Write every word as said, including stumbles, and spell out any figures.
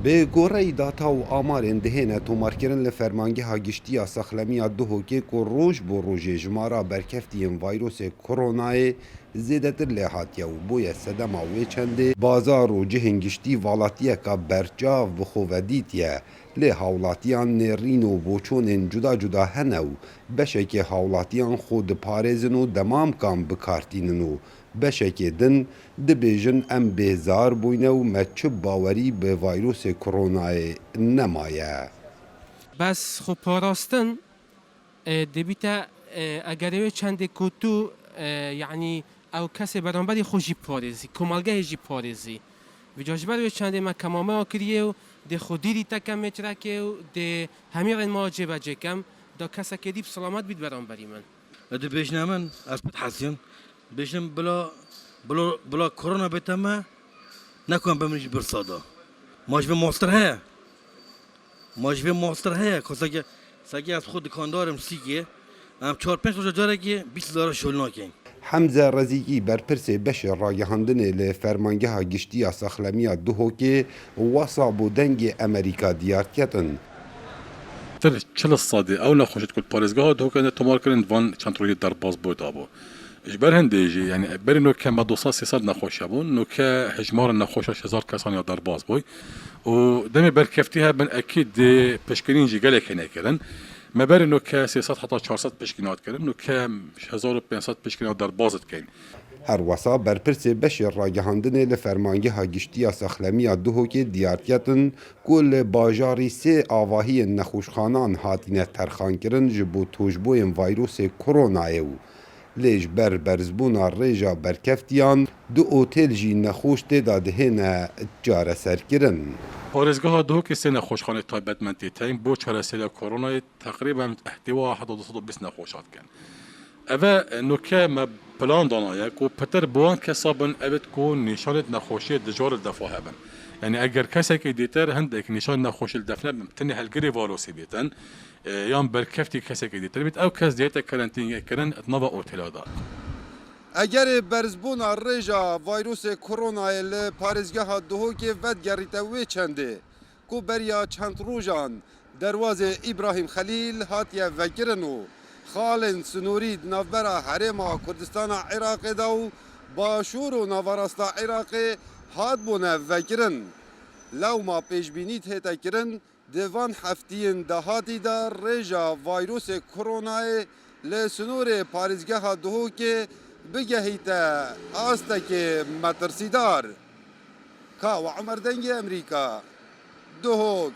Bi goreyî data û amarên dihêne tomarkirin li Fermangeha Giştî ya Saxlemiya Duhokê ku roj bo rojê jimara berkeftiyên vayrosê koronayê zêdetir lê hatiye û boye sedema wê çendê bazar û cihên giştî valatiyeka berçav bi xwe ve dîtiye. Lê hawlatiyan nêrîn û boçonên cuda cuda hene û beşekê hawlatiyan xwe diparêzin û demamkan bi kar tînin û beşekê din dibêjin, em bêzar bûyne û me çi bawerî bi vayrosê koronayê nemaye. Bes xwe parastin, e, dibîte, e, egerê wê çendê ku tu, e, yanî ew kesê beramberî xwe jî parêzî, komelgehê jî parêzî. Vîca ji ber wê çendê me kema me kiriye û dê xwe dîrî te kem mêtrekê û dê hemî rên me cêvecê kem, da kesekê dî bi selamet bît beramberî min. Dibêjne min, ez pit hesiyim. Dibêjim bila, bila, bila korona bête me, nekum bimînim ji birsa de. Ma ji vê mostir heye? Ma ji vê mostir heye? Ko seke, seke ez xwe dikandar im sîkê, em çar pênc roja carekê bîst hezar şol nakin. Hemze Rezîkî, berpirsê beşê ragihandinê li Fermangeha Giştî ya Saxlemiya Duhokê, wesa bo Dengê Emerîka diyar ketin. Pir çil sedî ew nexweşiyet ku li parêzgeha Duhokê ne tomar kirin, van çend rojê derbas bû da bû. Ji ber hindê jî, yanî berî noke me du sed sê sed nexweş hebûn, noke hejmara nexweşa ji hezar kesan ya derbas bûy. Û demê berkeftî hebin, ekîd dê pişkinîn jî gelek hene kirin. Me berî noke sê sed heta çar sed pişkîn hat kirin, noke ji hezar û pênc sed pişkîn ya derbas dikeyn. Her wesa berpirsê beşê ragihandinê li Fermangeha Giştî ya Saxlemiya Duhokê diyar ketin ku li bajarî sê avahiyên nexweşxanan hatine terxankirin ji bo tûşbûyên vayrosê koronayê û lê ji ber berzbûna rêja berkeftiyan du otêl jî nexweş tê de dihêne çareserkirin. Parêzgeha Duhokê sê nexweşxanê taybetmendî tê, bo çareseriya koronayê teqrîben îhtîwa heta du sed û bîst nexweş hat kirin. Eve noke me plan danaye ku pitir bi wan kesa bin evêt ku nîşanêt nexweşiyê dicar li defa hebin. Yanî eger kesekî dîtir hindek nîşanê nexweşî li def nebin, tenê helgirê vayrosê dîtin, e, yan berkeftî kesekî dîtir bît, ew kes dihête karantînê kirin di nava otêla de. Egerê berzbûna rêja vayrosê koronayê li parêzgeha Duhokê vedigerîte wê çendê ku beriya çend rojan derbazê Îbrahîm Xelîl hatiye vekirin û xalên sinorî di navbera Herêma Kurdistana Iraqê de û Başûr û Naverasta Iraqê hatbûne vekirin. Lewma pêşbînî tête kirin, di van heftiyên dahatî de rêja vayrosê koronayê li sinorê parêzgeha Duhokê bigehîte astekê metirsîdar. Kawa Omer, Dengê Emerîka, Duhok.